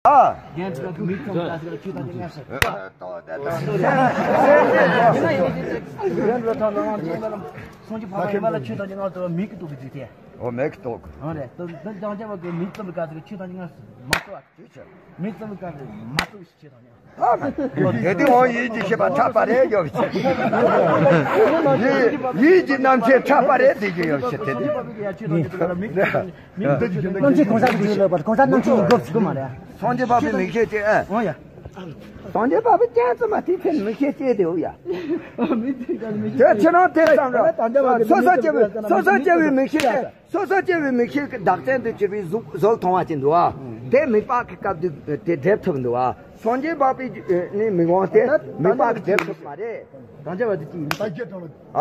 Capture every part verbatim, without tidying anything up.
ཨ། རྒན་ཚོ་མིག་ཙམ་ལ་ཆུ་དང་ཉི་ང་སོ། རྒན་ཚོ་ཐང་ནང་ཆུ་དང་ཉི་ང་སོ་མིག་གི་ཏོག་གི་ཅིག་དེ། ཨོ་མིག་གི་ཏོག་ཨོ་རེད། དོ་དོ་ཅང་ཅང་བ་གི་མིག་ཙམ་ག་ཚོད་ཆུ་དང་ཉི་ང་སོ་མ་ཏོག་ཨ། མིག་ཙམ་ག་ཚོད་མ་ཏོག་ཆུ་དང་ཉི་ང་། ཨ་མ། དེ་དུས་འོང་ཡིད་ཀྱི་ཤེས་པ་ཐག་པ་རེད་ཡོད་ཤེས། ཡིད་ཀྱི་རྣམ་ཤེས་ཐག་པ་རེད་དེ་གི་ཡོད་ཤེས་དེ་དུས། གནམ་གཤིས་གང་ཟག་གི་ལོས་པར་གང་ཟག་གནམ་གཤིས་ཡིན་དགོས་སུ་མ་རེད། སངས་རྒྱས་པ་པའི་མིག་ཤེས་ཅན་ཨ། འོ་ཡ། སངས་རྒྱས་པ་པའི་སྤྱན་ཙམ་མ་དེ་ཚེ་མིག་ཤེས་ཅན་དེ་འོ་ཡ། དེ་ཁྱེད་རང་དེ་བསམ་ར། སོ་སོ་སྐྱེ་བོའི་སོ་སོ་སྐྱེ་བོའི་མིག་ཤེས་ཅན། སོ་སོ་སྐྱེ་བོའི་མིག་ཤེས་ཀྱི་བདག་ཅན་དུ་གྱུར་པའི་གཟུགས་གཟུགས་མཐོང་བ་ཅན་འདུག་ཨ། དེ་མིག་པགས་ཀྱི་སྐབས་དུ་དེ་འགྲེབ་ཐུབ་འདུག་ཨ། སངས་རྒྱས་པ་པའི་ནི་མིག་དབང་དེ་མིག་པགས་ཀྱིས་འགྲེབ་ཐུབ་མ་རེད། དམ་བཅའ་བ་དེ་ཅི་ཡིན། ཨ།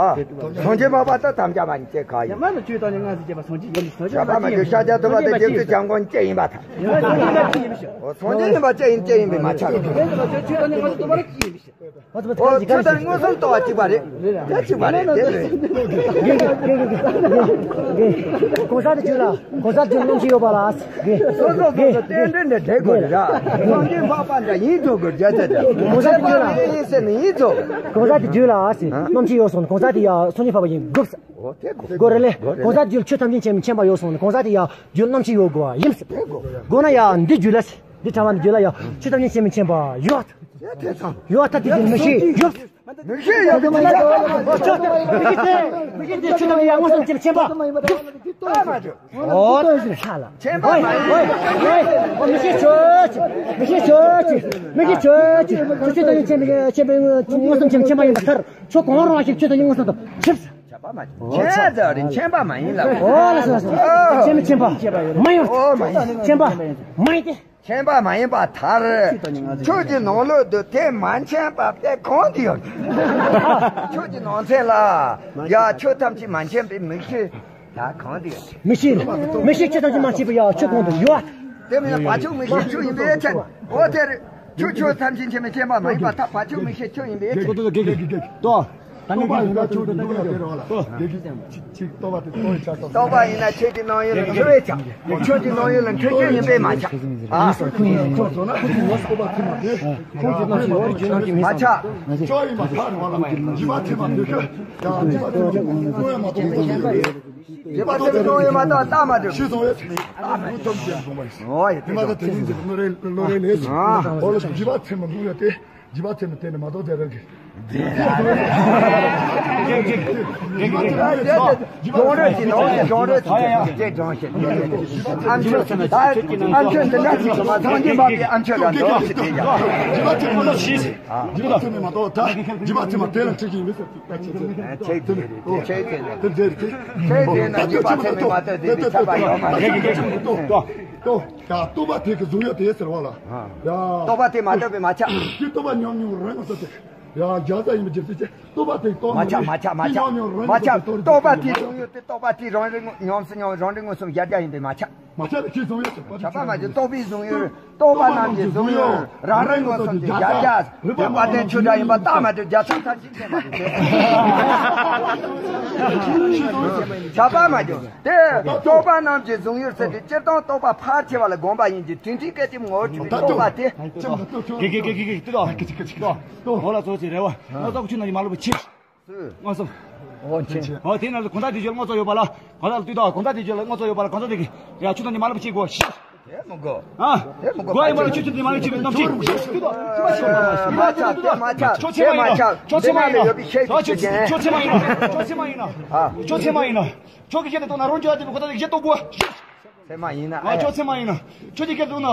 སངས་རྒྱས་པ་པ་དང་དམ་བཅའ་བ་གཉིས་ཀ་ཡིན། ཡ་མ་ནི་ཆོས་དང་ནི་ང་ཟེར་བྱས་པ་སངས་རྒྱས་ཡིན་ཟེར་བྱས་པ་མ་གྱུར་ཤཱཀྱ་ཐུབ་པ་དང་རྗེ་བཙུན་བྱམས་མགོན་གཉིས་ཀ་ཡིན་པ་དང་། ཡ་མ་ནི་ཆོས་དང་ཅི་ཡིན་ཤག་སངས་རྒྱས་ཡིན་པ་ཅི་ཡིན་ཅི་ཡིན་པས་མ་ཆགས། ཆོས་དང་ནི་ང་ཟེར་བ་ཅི་ཡིན་ཤག་ཨོ་ཆོས་དང་མངོན་སུམ་རྟོགས་པ་གཅིག་པ་རེད། དེ་གཅིག་པ་རེད་དེ་རེད། གོང་ས་དེ་ཆོས་ལ་གོང་ས་དེ་རྣམ་ཤེས་ཡོད་པ་ལ། སོ་སོ་སོ་སོ་རྟེན་འབྲེལ་འདྲ་འདྲེས་དགོས་རེད་ར། སངས་རྒྱས་འཕགས་པ་འདྲ་ཡིན་ཚོ་དགོས་རྒྱ་ཆེ་འདྲ། གོང་ས་དེ་ཆོས་ལ་ཡིན་ཟེར་ནས་ཡིན་ཚོ། གོང་ས་དེ་ཆོས་ལ་རྣམ་ཤེས་ཡོད་སོང་གོང་ས་དེ་ཡ་སངས་རྒྱས་འཕགས་པ་ཡིན་དགོས། ཨོ་དེ་དགོས་དགོས་རེད་ལེ། གོང་ས་དེ་ཆོས་ཐམས་ཅད་མཁྱེན་པ་ཡོད་སོང་གོང་ས་དེ་ཡ་རྒྱུད་རྣམ་ཤེས་ཡོད་དགོས་པ་ཡིན། དེ་དགོས་དགོས་ན་ཡ་འདི་རྒྱུད་ལ། འདི་ཕྲ་བ་འདི་རྒྱུད་ལ་ཡང་ཆོས་ཐམས་ཅད་མཁྱེན་མི་མཁྱེན་པ་ཡོད། ཡོད་ཐ་དེ་དེ་མི་ཤེས་ཡོད། མི་ཤེས་ཡོད་པའི་ཆོས་ཐམས་ཅད་མཁྱེན་པ་ཡོད། ཨོ་ཤ་ལ། མཁྱེན་པ་མ་ཡིན། མི་ཤེས་ཆོས་ཅི། མི་ཤེས་ཆོས་ཅི། མི་ཤེས་ཆོས་ཅི། ཆོས་ཐམས་ཅད་མཁྱེན་པའི་མངོན་སུམ་མཁྱེན་པ་ཡིན་པ་ཐར། ཆོས་གང་རུང་བ་ཞིག་ཆོས་ཐམས་ཅད་མངོན་སུམ་དུ་ཆིབས། མཁྱེན་ཟེར་རེད་མཁྱེན་པ་མ་ཡིན་ལ། ཨོ་ལ་ས་ས་ས། མཁྱེན་མི་མཁྱེན་པ་མ་ཡོད། ཨོ་མ་ཡིན། མཁྱེན་པ་མ་ཡིན་ཏེ། མཁྱེན་པ་མ་ཡིན་པ་ཐར། ཆོས་ཀྱི་ནང་ལོགས་དུ་དེ་མ་མཁྱེན་པ་དེ་གང་དུ་ཡོད། ཆོས་ཀྱི་ནང་ཚན་ལ་ཡ་ཆོས་ཐམས་ཅད་མ་མཁྱེན་པའི་མིག་ཤེས་ད་གང་དུ་ཡོད། མིག་ཤེས་མིག་ཤེས་ཆོས་ཐམས་ཅད་མ་མཁྱེན་པའི་ཡ་ཆོས་གང་དུ་ཡོད། དེ་མིན་ན་བ་ཕྱུགས་མིག་ཤེས་ཆོས་ཡིན་པའི་ཕྱིར། ཨོ་དེ་རེད། ཆོས་ཆོས་ཐམས་ཅད་མཁྱེན་པའི་མཁྱེན་པ་མ་ཡིན་པ་ཐ་བ་ཕྱུགས་མིག་ཤེས་ཆོས་ཡིན་པའི་ཕྱིར། ཏོ་ཏོ་དགེ་རྒན་དགེ་རྒན་ཏོ། ད་ནི་ལྟོས་པ་ཡིན་ན་ཆོས་ཀྱི་ནང་ཡོད་ལ་འཁྲུལ་བའི་ཆ། ལྟོས་པ་ཡིན་ན་ཆོས་ཀྱི་ནང་ཡོད་ལ་འཁྲུལ་བའི་ཆ། ཆོས་ཀྱི་ནང་ཡོད་ལ་འཁྲུལ་རྐྱེན་ཡིན་པས་མ་ཆགས། ཨ། ཁོང་གི་ནང་ཡོད་རྒྱུ་ནང་གི་མི་མ་ཆགས། ཆོས་ཡིན་པ་ཐག་རིང་བ་ལ་འཇིགས་པ་ཐེབས་མ་འདུག་ཤོད། ཡང་འཇིགས་པ་ཐེབས་མ་འདུག་ཤོད། འཇིགས་པ་ཐེབས་མ་འདུག་ཡོད་མ་གཏོགས་རྟགས་མ་འདུག་ཤི་སོང་ཡོད། ཨ་མ་ཐོབ་ཀྱི་ཡང་སོང་བ་ཡིན། ཨོ་ཡ། དེ་མ་གཏོགས་དེ་རིང་འཇིགས་པ་ནོར་རེ་ལོ་རེ་ལས་སོང་། ཨོ་ལོ་འཇིགས་པ་ཐེབས་མ་འདུག་ཡོད་དེ། འཇིགས་པ་ཐེབས་མ་དེ་ནི་མ་གཏོགས་དེ་རང་གི་གཞུང་རེད་ཀྱི་ནང་གི་གཞུང་རེད་ཀྱི་རྗེས་འབྲང་ཞིག་ཨམ་ཆོས་ཨམ་ཆོས་འདི་འདྲ་ཞིག་མ་ཚང་གི་མ་པའི་ཨམ་ཆོས་ལ་འགྲོ་ཞིག་དེ་ཡང་། འཇིགས་པ་ཐེབས་མ་ལ་ཤི་ཟེར། འཇིགས་པ་ཐེབས་མ་མ་གཏོགས་ད་འཇིགས་པ་ཐེབས་མ་དེ་ལ་འཁྲིད་ཀྱི་ཡིན་མི་ཟེར། ཆེ་དེ་རེད་དེ་ཆེ་དེ་ན་དེ་དེ་རེད་དེ། ཆེ་དེ་ན་འཇིགས་པ་ཐེབས་མ་མ་གཏོགས་དེ་དེ་ཁྱབ་པ་ཡོད་མ་རེད། ཏོ་ཏོ་ཡ་རྟོག་པ་དེ་གི་གཟུགས་ཡོད་དེ་ཟེར་བ་ལ། ཡ། རྟོག་པ་དེ་མ་གཏོགས་པའི་མ་ཆགས། དེ་རྟོག་པ་ཉམས་མྱོང་རང་གི་སོ་དེ། ཡ་རྒྱ་ས་ཡིན་པའི་རྒྱུ་མཚན་གྱིས་རྟོག་པ་དེ་རྟོག་མ་ཆགས་མ་ཆགས་མ་ཆགས་མ་ཆགས། རྟོག་པ་དེ་གཟུང་ཡུལ་དེ་རྟོག་པ་དེ་རང་རིག་ངོ་ཉམས་སུ་མྱོང་རང་རིག་མངོན་སུམ་གཞལ་བྱ་ཡིན་པས་མ་ཆགས། མ་ཆགས་པའི་ཆོས་གཟུང་ཡུལ་ཟེར་བ་དེ་ཆགས་པ་མ་ཆགས། རྟོག་པའི་གཟུང་ཡུལ་རྟོག་པ་རྣམས་ཀྱི་གཟུང་ཡུལ་རང་རིག་མངོན་སུམ་གྱི་གཞལ་བྱ་རིག་པ་བརྟེན་ཆོས་སྒྲ་ཡིན་པ་རྟགས་མ་གྲུབ་རྒྱལ་ཚབ་ཐམས་ཅད་མཁྱེན་པ་དེ་ཆགས་པ་མ་གྲུབ། དེ་རྟོག་པ་རྣམས་ཀྱི་གཟུང་ཡུལ་ཟེར་ཏེ་སྤྱིར་བཏང་རྟོག་པ་ཕལ་ཆེ་བ་ལ་དགོངས་པ་ཡིན་གྱི་དེ་འདྲའི་སྐད་ཅིག་ངོ་བོར་གྱུར་པའི་རྟོག་པ་དེ། གེ་གེ་གེ་གེ་གེ་ཏི་ཏོ། གེ་གེ་གེ་གེ་ཏི་ཏོ། ཏོ། ཧོ་ལ་ཙོ་ཅི་རེ་བ། ང་ཚོ་ཁུ་ཆུ་ན་ཡི་མ་ལུ་བ་ཆི། སྔོན་སོང་། ཨོ་ཆེ། ཨོ་དེ་ན་ལ་གོང་ས་དེ་ཇོ་ལ་ངོ་ཚ་ཡོད་པ་ལ། གོང་ས་ལ་ལྟོས་དང་གོང་ས་དེ་ཇོ་ལ་ངོ་ཚ་ཡོད་པ་ལ་གོང་ས་དེ་གི། ཡ་ཆུ་དང་ཉི་མ་ལ་བྱེད་དགོས་ཤི། དེ་མི་དགོས། ཨ། དེ་མི་དགོས། དགོས་ཡིན་པ་ལ་ཆུ་དང་ཉི་མ་ལ་བྱེད་པའི་གཏམ་ཅི། མ་ཆགས་དེ་མ་ཆགས། ཆོས་ཚད་མ་ཡིན་ན། ཆོས་ཚད་མ་ཡིན་ན། ཆོས་ཚད་མ་ཡིན་ན། ཆོས་ཚད་མ་ཡིན་ན། ཆོས་ཚད་མ་ཡིན་ན། ཆོས་ཀྱི་ཆེད་དུ་གཏོང་ན་རང་རྒྱུད་ལ་ལྟོས་པའི་གོ་ཐོས་དེ་གི་ཆེད་གཏོང་དགོས་ཤི། ཚད་མ་ཡིན་ན། ཨ་ཆོས་ཚད་མ་ཡིན་ན། ཆོས་ཀྱི་ཆེད་དུ་གཏོང་ན་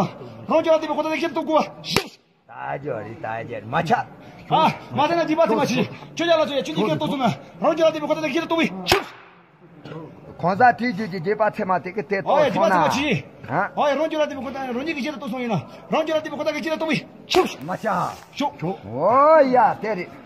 རང་རྒྱུད་ལ་ལྟོས་པའི་གོ་ཐོས་དེ་གི་ཆེད་གཏོང་དགོས་ཤི། ད་ཇོ་རི་ད་ཇེར་མ་ཆགས། ཨ། མ་ཟེར་ན་འཇིགས་པ་ཚད་མ་ཆི། ཁྱོད་ཅག་ལ་ཚོ་ཡ་ཁྱོད་ཉིད་ཀྱིས་རྟོགས་སོང་ན་རང་རྒྱུད་ལ་ལྟོས་པའི་གོ་ཐོས་དེ་ཁྱེད་ལ་རྟོགས་པའི་ཆི། གང་ཟག་དེའི་རྒྱུད་ཀྱི་འཇིགས་པ་ཚད་མ་དེ་གི་དེ་ཨོ་ཡ་རྟོགས་འཇིགས་པ་ཚད་མ་ཆི། ཧ། ཨོ་ཡ་རང་རྒྱུད་ལ་ལྟོས་པའི་གོ་ཐོས་རང་ཉིད་ཀྱིས་ཁྱེད་ལ་རྟོགས་སོང་ཡིན་ན་རང་རྒྱུད་ལ་ལྟོས་པའི་གོ་ཐོས་དེ་ཁྱེད་ལ་རྟོགས་པའི་ཆི། མ་ཆགས། ཤོག་ཨོ་ཡ་དེ་རེད།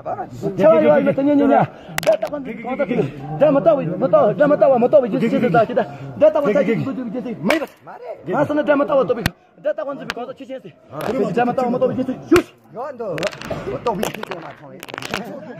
ཆ་བ་ཡོད་ན་དེ་ཉན་ཉན་ཉན། དགྲ་ལྟ་བ་འཛིན་པའི་གང་ཟག་དེ། དགྲ་མི་ལྟ་བ་མི་ལྟ་དགྲ་མི་ལྟ་བ་མི་ལྟ་བའི་རྒྱུ་ཅི་ཟེར་ད་ཅི་ད། དགྲ་ལྟ་བ་ལྟ་བྱེད་ཀྱི་འདུ་འདུ་བའི་རྒྱུ་ཅི་མེད་པ། ང་ཟེར་ན་དགྲ་མི་ལྟ་བ་ལྟ་བུའི་དགྲ་ལྟ་བ་འཛིན་པའི་གང་ཟག་ཆོས་ཅན་ཟེར། དགྲ་མི་ལྟ་བ་མི་ལྟ་བའི་རྒྱུ་ཅི་ཞུ། ཡོད་འདུག་ལྟོ་བའི་ཆོས་ཅན་མ་མཐོང་བས།